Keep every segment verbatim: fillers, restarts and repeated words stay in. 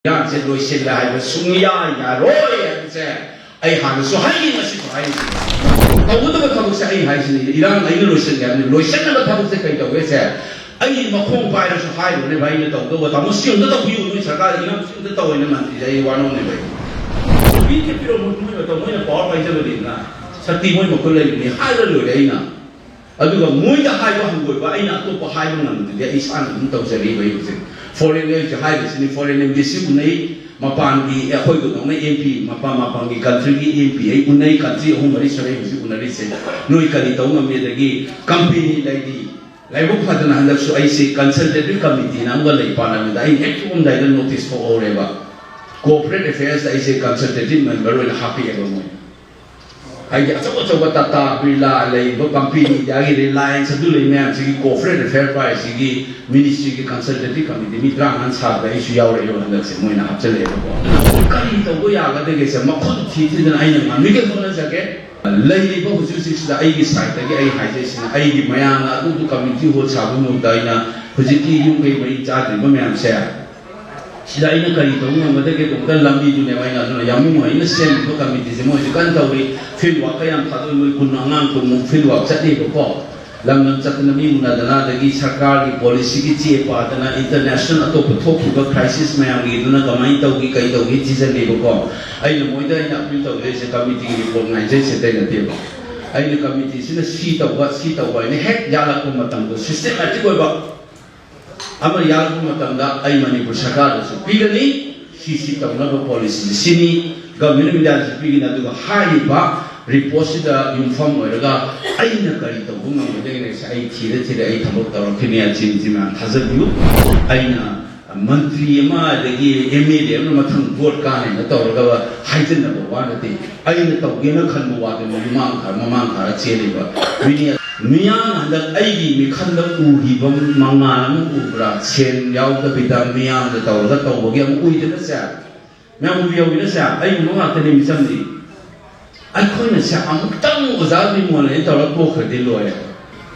ꯏꯔꯥꯡꯁꯦ ꯂꯣꯏꯁꯤꯜꯂꯦ ꯍꯥꯏꯕ ꯁꯨꯡꯌꯥ ꯌꯥꯔꯣꯏ ꯍꯥꯏꯕꯁꯦ ꯑꯩ ꯍꯥꯟꯅꯁꯨ ꯍꯥꯏꯔꯤ, ꯉꯁꯤꯁꯨ ꯍꯥꯏꯔꯤꯁꯤꯅꯤ꯫ ꯇꯧꯒꯗꯕ ꯊꯕꯛꯁꯦ ꯑꯩ ꯍꯥꯏꯁꯤꯅꯤ, ꯏꯔꯥꯡ ꯑꯩꯅ ꯂꯣꯏꯁꯤꯟꯒꯦ ꯍꯥꯏꯕꯅꯤ꯫ ꯂꯣꯏꯁꯤꯟꯅꯕ ꯊꯕꯛꯁꯦ ꯀꯩ ꯇꯧꯒꯦꯁꯦ ꯑꯩ ꯃꯈꯣꯡ ꯄꯥꯏꯔꯁꯨ ꯍꯥꯏꯔꯨꯅꯦꯕ꯫ ꯑꯩꯅ ꯇꯧꯗꯧꯕ ꯊꯕꯛ ꯁꯤ ꯑꯝꯇ ꯇꯧꯕꯤꯌꯨ, ꯅꯣꯏ ꯁꯔꯀꯥꯔ ꯏꯔꯥꯡ ꯁꯤ ꯑꯝꯇ ꯇꯧꯋꯦꯅ ꯃꯟꯇ꯭ꯔꯤꯁꯦ ꯑꯩ ꯋꯥꯅꯧꯅꯦꯕ꯫ ꯑꯩ ꯄꯤꯔꯛꯀꯦ ꯄꯤꯔꯛꯑꯣ, ꯃꯣꯏ ꯃꯇꯝ ꯃꯣꯏꯅ ꯄꯋꯥꯔ ꯄꯥꯏꯖꯕꯅꯤꯅ ꯁꯛꯇꯤ ꯃꯣꯏ ꯃꯈꯨꯠ ꯂꯩꯕꯅꯤ ꯍꯥꯏꯔ ꯂꯣꯏꯔꯦ꯫ ꯑꯩꯅ ꯑꯗꯨꯒ ꯃꯣꯏꯗ ꯍꯥꯏꯕ ꯍꯪꯒꯣꯏꯕ, ꯑꯩꯅ ꯑꯇꯣꯞꯄ ꯍꯥꯏꯕ ꯉꯝꯗ꯭ꯔꯗꯤ ꯑꯩ ꯏꯁꯥꯅ ꯑꯗꯨꯝ ꯇꯧꯖꯔꯤꯕ ꯑꯩ ꯍꯧꯖꯤꯛ꯫ ꯐꯣꯔꯦꯟ ꯑꯩꯁꯦ ꯍꯥꯏꯔꯤꯁꯤꯅꯤ, ꯐꯣꯔꯦꯟ ꯑꯦꯝꯕꯦꯁꯤ ꯎꯅꯩ, ꯃꯄꯥꯟꯒꯤ ꯑꯩꯈꯣꯏꯒꯗꯧꯅ ꯑꯦꯝ ꯄꯤ, ꯃꯄꯥꯟ ꯃꯄꯥꯟꯒꯤ ꯀꯟꯇ꯭ꯔꯤꯒꯤ ꯑꯦꯝ ꯄꯤ ꯑꯩ ꯎꯅꯩ, ꯀꯟꯇ꯭ꯔꯤ ꯑꯍꯨꯝ ꯃꯔꯤ ꯁꯨꯔꯦ ꯍꯧꯖꯤꯛ ꯎꯅꯔꯤꯁꯦ꯫ ꯅꯣꯏ ꯀꯔꯤ ꯇꯧ ꯉꯝꯃꯤ? ꯑꯗꯒꯤ ꯀꯝꯄꯦꯅꯤ ꯂꯩꯔꯤ, ꯂꯥꯏꯕꯛ ꯐꯗꯅ ꯍꯟꯗꯛꯁꯨ ꯑꯩꯁꯦ ꯀꯟꯁꯜꯇꯦꯇꯤꯚ ꯀꯃꯤꯇꯤꯅ ꯑꯃꯒ ꯂꯩ ꯄꯥꯔꯂꯤꯌꯥꯃꯦꯟꯗ꯫ ꯑꯩꯅ ꯍꯦꯛ ꯊꯣꯛꯑꯝꯗꯥꯏꯗ ꯅꯣꯇꯤꯁ ꯊꯣꯛꯍꯧꯔꯦꯕ, ꯀꯣꯑꯣꯄꯔꯦꯠ ꯑꯦꯐꯦꯌꯔꯁꯇ ꯑꯩꯁꯦ ꯀꯟꯁꯜꯇꯦꯇꯤꯚ ꯃꯦꯝꯕꯔ ꯑꯣꯏꯅ ꯍꯥꯞꯄꯛꯑꯦꯕ ꯃꯣꯏ꯫ ꯍꯥꯏꯗꯤ ꯑꯆꯧ ꯑꯆꯧꯕ ꯇꯥꯇꯥ, ꯕꯤꯔꯂꯥ ꯂꯩꯔꯤꯕ ꯀꯝꯄꯦꯅꯤꯗꯒꯤ ꯔꯤꯂꯥꯌꯟꯁ ꯑꯗꯨ ꯂꯩ ꯃꯌꯥꯝꯁꯤꯒꯤ ꯀꯣꯑꯣꯄꯔꯦꯠ ꯑꯦꯐꯦꯌꯔ ꯄꯥꯏꯔꯤꯁꯤꯒꯤ ꯃꯤꯅꯤꯁꯇ꯭ꯔꯤꯒꯤ ꯀꯟꯁꯜꯇꯦꯇꯤꯚ ꯀꯃꯤꯇꯤ ꯃꯤ ꯇꯔꯥꯃꯉꯥ ꯁꯥꯕꯗ ꯑꯩꯁꯨ ꯌꯥꯎꯔꯛꯑꯦꯕ ꯍꯟꯗꯛꯁꯦ, ꯃꯣꯏꯅ ꯍꯥꯞꯆꯤꯜꯂꯛꯑꯦꯕꯀꯣ꯫ ꯀꯔꯤ ꯇꯧꯕ ꯌꯥꯒꯗꯒꯦꯁꯦ ꯃꯈꯨꯠ ꯊꯤ ꯊꯤꯗꯅ ꯑꯩꯅ ꯉꯝꯃꯤꯈꯩ ꯍꯣꯠꯅꯖꯒꯦ꯫ ꯂꯩꯔꯤꯕ ꯍꯧꯖꯤꯛ ꯍꯧꯖꯤꯛꯁꯤꯗ ꯑꯩꯒꯤ ꯁꯥꯏꯠꯇꯒꯤ ꯑꯩ ꯍꯥꯏꯖꯩꯁꯤꯅ ꯑꯩꯒꯤ ꯃꯌꯥꯝꯅ ꯑꯗꯨꯗꯨ ꯀꯝꯃ꯭ꯌꯨꯅꯤꯇꯤ ꯍꯣꯜ ꯁꯥꯕꯒꯤ ꯃꯍꯨꯠꯇ ꯑꯩꯅ ꯍꯧꯖꯤꯛꯀꯤ ꯌꯨꯝ ꯀꯩ ꯃꯔꯤ ꯆꯥꯗ꯭ꯔꯤꯕ ꯃꯌꯥꯝꯁꯦ ꯁꯤꯗ ꯑꯩꯅ ꯀꯔꯤ ꯇꯧꯕ ꯉꯝꯒꯗꯒꯦ ꯀꯣꯡꯇ ꯂꯝꯕꯤꯗꯨꯅꯦꯕ꯫ ꯑꯩꯅ ꯑꯗꯨꯅ ꯌꯥꯝꯕꯨꯡ ꯑꯩꯅ ꯁꯦꯝꯃꯤꯕ ꯀꯃꯤꯇꯤꯁꯦ ꯃꯣꯏꯁꯨ ꯀꯟꯅ ꯇꯧꯔꯤ꯫ ꯐꯤꯜ ꯋꯥꯔꯛꯀ ꯌꯥꯝ ꯊꯥꯗꯣꯛꯏ꯫ ꯃꯣꯏ ꯀꯨꯟ ꯑꯉꯥꯡ ꯀꯨꯟꯃꯨꯛ ꯐꯤꯜ ꯋꯥꯔꯛ ꯆꯠꯂꯤꯕꯀꯣ꯫ ꯂꯝ ꯂꯝ ꯆꯠꯇꯅ ꯃꯤ ꯎꯅꯗꯅ, ꯑꯗꯒꯤ ꯁꯔꯀꯥꯔꯒꯤ ꯄꯣꯂꯤꯁꯤꯒꯤ ꯆꯦ ꯄꯥꯗꯅ, ꯏꯟꯇꯔꯅꯦꯁꯅꯦꯜ ꯑꯇꯣꯞꯄ ꯊꯣꯛꯈꯤꯕ ꯀ꯭ꯔꯥꯏꯁꯤꯁ ꯃꯌꯥꯝꯒꯤꯗꯨꯅ ꯀꯃꯥꯏꯅ ꯇꯧꯈꯤ, ꯀꯩ ꯇꯧꯈꯤ ꯊꯤꯖꯤꯜꯂꯤꯕꯀꯣ꯫ ꯑꯩꯅ ꯃꯣꯏꯗ ꯑꯩꯅ ꯑꯄꯤꯜ ꯇꯧꯖꯔꯤꯁꯦ ꯀꯃꯤꯇꯤꯒꯤ ꯔꯤꯄꯣꯔꯠ ꯉꯥꯏꯖꯩꯁꯦ, ꯑꯇꯩ ꯅꯠꯇꯦꯕ꯫ ꯑꯩꯅ ꯀꯃꯤꯇꯤꯁꯤꯅ ꯁꯤ ꯇꯧꯕ, ꯁꯤ ꯇꯧꯕ ꯍꯥꯏꯅ ꯍꯦꯛ ꯌꯥꯜꯂꯛꯄ ꯃꯇꯝꯗ ꯁꯤꯁꯇꯦꯃꯦꯇꯤꯛ ꯑꯣꯏꯕ ꯑꯃ ꯌꯥꯜꯂꯛꯄ ꯃꯇꯝꯗ ꯑꯩ ꯃꯅꯤꯄꯨꯔ ꯁꯔꯀꯥꯔꯗꯁꯨ ꯄꯤꯒꯅꯤ꯫ ꯁꯤ ꯁꯤ ꯇꯧꯅꯕ ꯄꯣꯂꯤꯁꯤꯁꯤ ꯁꯤꯅꯤ, ꯒꯚꯔꯟꯃꯦꯟ ꯑꯣꯐ ꯏꯟꯗꯤꯌꯥꯗꯁꯨ ꯄꯤꯒꯅꯤ꯫ ꯑꯗꯨꯒ ꯍꯥꯏꯔꯤꯕ ꯔꯤꯄꯣꯔꯠꯁꯤꯗ ꯌꯨꯝꯐꯝ ꯑꯣꯏꯔꯒ ꯑꯩꯅ ꯀꯔꯤ ꯇꯧꯕ ꯉꯝꯒꯗꯒꯦ ꯍꯥꯏꯕꯁꯦ ꯑꯩ ꯊꯤꯔ ꯊꯤꯔ ꯑꯩ ꯊꯕꯛ ꯇꯧꯔꯛꯈꯤꯅꯤ꯫ ꯑꯁꯤꯃꯗꯤ ꯃꯌꯥꯝ ꯊꯥꯖꯕꯤꯌꯨ꯫ ꯑꯩꯅ ꯃꯟꯇ꯭ꯔꯤ ꯑꯃ ꯑꯗꯒꯤ ꯑꯦꯝ ꯑꯦꯜ ꯑꯦ ꯑꯃꯅ ꯃꯊꯪ ꯚꯣꯠ ꯀꯥꯅꯦꯅ ꯇꯧꯔꯒ ꯍꯥꯏꯖꯤꯟꯅꯕ ꯋꯥ ꯅꯠꯇꯦ꯫ ꯑꯩꯅ ꯇꯧꯒꯦꯅ ꯈꯟꯕ ꯋꯥꯗꯨ ꯃꯃꯥꯡ ꯊꯥꯔ, ꯃꯃꯥꯡ ꯊꯥꯔ ꯆꯦꯜꯂꯤꯕ ꯃꯤꯅꯤ꯫ ꯃꯤꯌꯥꯝꯅ ꯍꯟꯗꯛ ꯑꯩꯒꯤ ꯃꯤꯈꯜꯗ ꯎꯈꯤꯕ ꯃꯉꯥꯜ ꯑꯃ ꯎꯕ꯭ꯔꯥ? ꯁꯦꯟ ꯌꯥꯎꯗꯕꯤꯗ ꯃꯤꯌꯥꯝꯅ ꯇꯧꯔꯒ ꯇꯧꯕꯒꯤ ꯑꯃ ꯎꯏꯗꯅ ꯁꯦ? ꯃꯌꯥꯝ ꯎꯕꯤꯍꯧꯋꯤꯅ ꯁꯦ? ꯑꯩꯒꯨꯝꯕ ꯉꯥꯛꯇꯅꯤ ꯃꯤꯆꯝꯗꯤ꯫ ꯑꯩꯈꯣꯏꯅ ꯁꯦ ꯑꯃꯨꯛꯇꯪ ꯑꯣꯖꯥ ꯕꯤꯃꯣꯜ ꯑꯩꯅ ꯇꯧꯔꯒ ꯇꯣꯛꯈ꯭ꯔꯗꯤ ꯂꯣꯏꯔꯦ꯫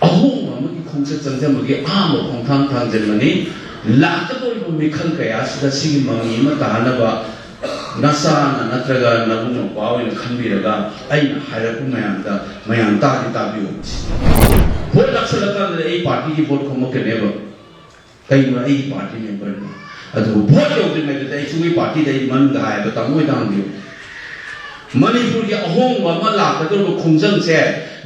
ꯑꯍꯣꯡꯕ ꯑꯃꯒꯤ ꯈꯣꯡꯆꯠ ꯆꯪꯁꯤꯟꯕꯒꯤ ꯑꯍꯥꯟꯕ ꯈꯣꯡꯊꯥꯡ ꯊꯥꯡꯖꯤꯟꯕꯅꯤ꯫ ꯂꯥꯛꯀꯗꯧꯔꯤꯕ ꯃꯤꯈꯜ ꯀꯌꯥꯁꯤꯗ ꯁꯤꯒꯤ ꯃꯃꯤ ꯑꯃ ꯇꯥꯅꯕ ꯅꯆꯥꯅ ꯅꯠꯇ꯭ꯔꯒ ꯅꯕꯨꯡ ꯅꯧꯄꯥ ꯑꯣꯏꯅ ꯈꯟꯕꯤꯔꯒ ꯑꯩꯅ ꯍꯥꯏꯔꯛꯄ ꯃꯌꯥꯝꯗ ꯃꯌꯥꯝ ꯇꯥꯗꯤ ꯇꯥꯕꯤꯌꯨ꯫ ꯚꯣꯠ ꯂꯥꯛꯁꯜꯂꯀꯥꯟꯗ ꯑꯩ ꯄꯥꯔꯇꯤꯒꯤ ꯚꯣꯠ ꯈꯣꯝꯃꯛꯀꯅꯦꯕ꯫ ꯀꯩꯅꯣ, ꯑꯩꯒꯤ ꯄꯥꯔꯇꯤ ꯃꯦꯝꯕꯔꯅꯤ꯫ ꯑꯗꯨꯕꯨ ꯚꯣꯠ ꯌꯧꯗ꯭ꯔꯤꯉꯩꯗꯗꯤ ꯑꯩ ꯁꯨꯡꯒꯤ ꯄꯥꯔꯇꯤꯗ ꯑꯩ ꯃꯅꯨꯡꯗ ꯍꯥꯏꯕ ꯇꯥꯃꯣ ꯍꯣꯏꯗ ꯍꯪꯕꯤꯌꯨ꯫ ꯃꯅꯤꯄꯨꯔꯒꯤ ꯑꯍꯣꯡꯕ ꯑꯃ ꯂꯥꯛꯀꯗꯧꯔꯤꯕ ꯈꯣꯡꯖꯪꯁꯦ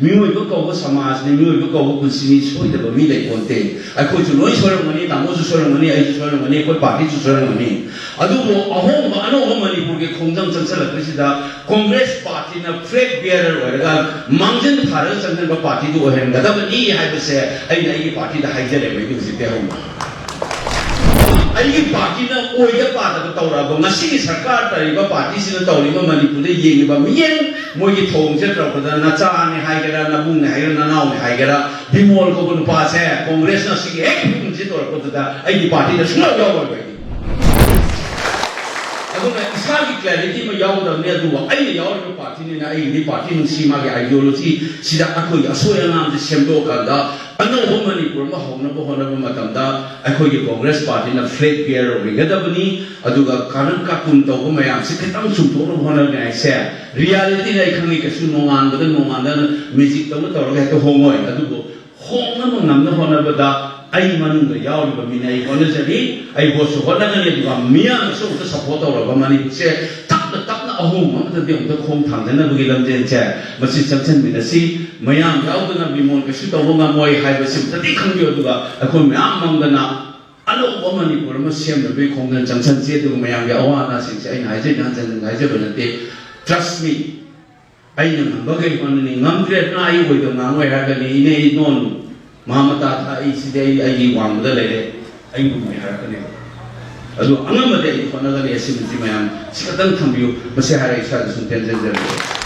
ꯃꯤꯑꯣꯏꯕ ꯀꯧꯕ ꯁꯃꯥꯖꯅꯤ, ꯃꯤꯑꯣꯏꯕ ꯀꯧꯕ ꯄꯨꯟꯁꯤꯅꯤ, ꯁꯣꯏꯗꯕ ꯃꯤ ꯂꯩꯄꯣꯟꯇꯦ꯫ ꯑꯩꯈꯣꯏꯁꯨ ꯂꯣꯏ ꯁꯣꯏꯔꯝꯒꯅꯤ, ꯇꯥꯃꯣꯁꯨ ꯁꯣꯏꯔꯝꯒꯅꯤ, ꯑꯩꯁꯨ ꯁꯣꯏꯔꯝꯒꯅꯤ, ꯑꯩꯈꯣꯏ ꯄꯥꯔꯇꯤꯁꯨ ꯁꯣꯏꯔꯝꯒꯅꯤ꯫ ꯑꯗꯨꯕꯨ ꯑꯍꯣꯡꯕ ꯑꯅꯧꯕ ꯃꯅꯤꯄꯨꯔꯒꯤ ꯈꯣꯡꯖꯪ ꯆꯪꯁꯤꯜꯂꯛꯄꯁꯤꯗ ꯀꯣꯡꯒ꯭ꯔꯦꯁ ꯄꯥꯔꯇꯤꯅ flag bearer ꯑꯣꯏꯔꯒ ꯃꯥꯡꯖꯤꯟ ꯊꯥꯔꯒ ꯆꯪꯁꯤꯟꯕ ꯄꯥꯔꯇꯤꯗꯨ ꯑꯣꯏꯍꯟꯒꯗꯕꯅꯤ ꯍꯥꯏꯕꯁꯦ ꯑꯩꯅ ꯑꯩꯒꯤ ꯄꯥꯔꯇꯤꯗ ꯍꯥꯏꯖꯔꯦꯕ ꯑꯩꯗꯤ ꯍꯧꯖꯤꯛꯇꯤ ꯍꯧꯅ꯫ ꯑꯩꯒꯤ ꯄꯥꯔꯇꯤꯅ ꯑꯣꯏꯗ ꯄꯥꯗꯕ ꯇꯧꯔꯛꯑꯕ, ꯉꯁꯤꯒꯤ ꯁꯔꯀꯥꯔ ꯇꯧꯔꯤꯕ ꯄꯥꯔꯇꯤꯁꯤꯅ ꯇꯧꯔꯤꯕ ꯃꯅꯤꯄꯨꯔꯗ ꯌꯦꯡꯉꯤꯕ ꯃꯤꯠꯌꯦꯡ, ꯃꯣꯏꯒꯤ ꯊꯧꯑꯣꯡꯁꯦ ꯇꯧꯔꯛꯄꯗ ꯅꯆꯥꯅꯦ ꯍꯥꯏꯒꯦꯔꯥ, ꯅꯕꯨꯡꯅꯦ ꯍꯥꯏꯒꯦꯔꯥ, ꯅꯅꯥꯎꯅꯦ ꯍꯥꯏꯒꯦꯔꯥ, ꯕꯤꯃꯣꯜ ꯀꯧꯕ ꯅꯨꯄꯥꯁꯦ ꯀꯣꯡꯒ꯭ꯔꯦꯁꯅ ꯁꯤꯒꯤ ꯍꯦꯛ ꯐꯤꯕꯝꯁꯤ ꯇꯧꯔꯛꯄꯗꯨꯗ ꯑꯩꯒꯤ ꯄꯥꯔꯇꯤꯗ ꯁꯨꯡꯌꯥꯎ ꯌꯥꯎꯔꯣꯏꯕ ꯑꯩꯗꯤ꯫ ꯑꯗꯨꯅ ꯏꯁꯥꯒꯤ clarity ꯑꯃ ꯌꯥꯎꯒꯗꯕꯅꯤ꯫ ꯑꯗꯨꯕꯨ ꯑꯩꯅ ꯌꯥꯎꯔꯤꯕ ꯄꯥꯔꯇꯤꯅꯤꯅ ꯑꯩꯒꯤꯗꯤ ꯄꯥꯔꯇꯤ ꯅꯨꯡꯁꯤ, ꯃꯥꯒꯤ ideology ꯁꯤꯗ ꯑꯩꯈꯣꯏꯒꯤ ꯑꯁꯣꯏ ꯑꯉꯥꯝꯁꯦ ꯁꯦꯝꯗꯣꯛꯑꯀꯥꯟꯗ ꯑꯅꯧꯕ ꯃꯅꯤꯄꯨꯔ ꯑꯃ ꯍꯧꯅꯕ ꯍꯣꯠꯅꯕ ꯃꯇꯝꯗ ꯑꯩꯈꯣꯏꯒꯤ ꯀꯣꯡꯒ꯭ꯔꯦꯁ ꯄꯥꯔꯇꯤꯅ flag bearer ꯑꯣꯏꯒꯗꯕꯅꯤ꯫ ꯑꯗꯨꯒ ꯀꯥꯔꯟ ꯀꯥꯇꯨꯟ ꯇꯧꯕ ꯃꯌꯥꯝꯁꯤ ꯈꯤꯇꯪ ꯆꯨꯝꯊꯣꯛꯅꯕ ꯍꯣꯠꯅꯅꯤꯡꯉꯥꯏꯁꯦ, reality ꯗ ꯑꯩ ꯈꯪꯉꯤ, ꯀꯩꯁꯨ ꯅꯣꯡꯉꯥꯟꯕꯗ ꯅꯣꯡꯉꯥꯟꯗꯅ magic ꯇꯧꯅ ꯇꯧꯔꯒ ꯍꯦꯛꯇ ꯍꯣꯡꯉꯣꯏ꯫ ꯑꯗꯨꯕꯨ ꯍꯣꯡꯅꯕ ꯉꯝꯅꯕ ꯍꯣꯠꯅꯕꯗ ꯑꯩ ꯃꯅꯨꯡꯗ ꯌꯥꯎꯔꯤꯕ ꯃꯤꯅ ꯑꯩ ꯍꯣꯠꯅꯖꯔꯤ, ꯑꯩ ꯍꯣꯠꯁꯨ ꯍꯣꯠꯅꯒꯅꯤ, ꯑꯗꯨꯒ ꯃꯤꯌꯥꯝꯅꯁꯨ ꯑꯃꯨꯛꯇ support ꯇꯧꯔꯒ ꯃꯅꯤꯄꯨꯔꯁꯦ ꯇꯞꯅ ꯇꯞꯅ ꯑꯍꯣꯡꯕ ꯑꯃꯗꯗꯤ ꯑꯃꯨꯛꯇ ꯈꯣꯡ ꯊꯥꯡꯖꯅꯕꯒꯤ ꯂꯝꯖꯦꯜꯁꯦ ꯃꯁꯤ ꯆꯪꯁꯤꯟꯃꯤꯟꯅꯁꯤ꯫ ꯃꯌꯥꯝ ꯌꯥꯎꯗꯅ ꯕꯤꯃꯣꯜ ꯀꯩꯁꯨ ꯇꯧꯕ ꯉꯝꯃꯣꯏ ꯍꯥꯏꯕꯁꯤꯃꯇꯗꯤ ꯈꯪꯕꯤꯌꯨ꯫ ꯑꯗꯨꯒ ꯑꯩꯈꯣꯏ ꯃꯌꯥꯝ ꯃꯥꯡꯗꯅ ꯑꯅꯧꯕ ꯃꯅꯤꯄꯨꯔ ꯑꯃ ꯁꯦꯝꯅꯕꯒꯤ ꯈꯣꯡꯖꯪ ꯆꯪꯁꯟꯁꯤ꯫ ꯑꯗꯨꯒ ꯃꯌꯥꯝꯒꯤ ꯑꯋꯥ ꯑꯅꯥꯁꯤꯡꯁꯦ ꯑꯩꯅ ꯍꯥꯏꯖꯩꯅꯦ, ꯍꯟꯖꯟ ꯍꯟꯖꯟ ꯍꯥꯏꯖꯕ ꯅꯠꯇꯦ꯫ Trust me, ꯑꯩꯅ ꯉꯝꯕꯈꯩ ꯍꯣꯠꯅꯅꯤ, ꯉꯝꯗ꯭ꯔꯦ ꯑꯗꯨꯅ ꯑꯩ ꯑꯣꯏꯗꯕ ꯉꯥꯡꯉꯣꯏ ꯍꯥꯏꯔꯒꯅꯤ, ꯏꯅꯦ ꯏꯗꯣꯟ ꯃꯥ ꯃꯇꯥ ꯊꯥ ꯑꯩ ꯁꯤꯗꯤ ꯑꯩ ꯑꯩꯒꯤ ꯋꯥꯡꯃꯗ ꯂꯩꯔꯦ, ꯑꯩ ꯉꯝꯃꯣꯏ ꯍꯥꯏꯔꯛꯀꯅꯦꯕ꯫ ꯑꯗꯨ ꯑꯉꯝꯕꯗꯤ ꯑꯩ ꯍꯣꯠꯅꯒꯅꯤ꯫ ꯑꯁꯤꯃꯗꯤ ꯃꯌꯥꯝ ꯁꯤ ꯈꯛꯇꯪ ꯊꯝꯕꯤꯌꯨ꯫ ꯃꯁꯤ ꯍꯥꯏꯔꯒ ꯏꯁꯥꯗ ꯁꯨꯝ ꯇꯦꯟꯖꯟꯖꯔꯒꯦ꯫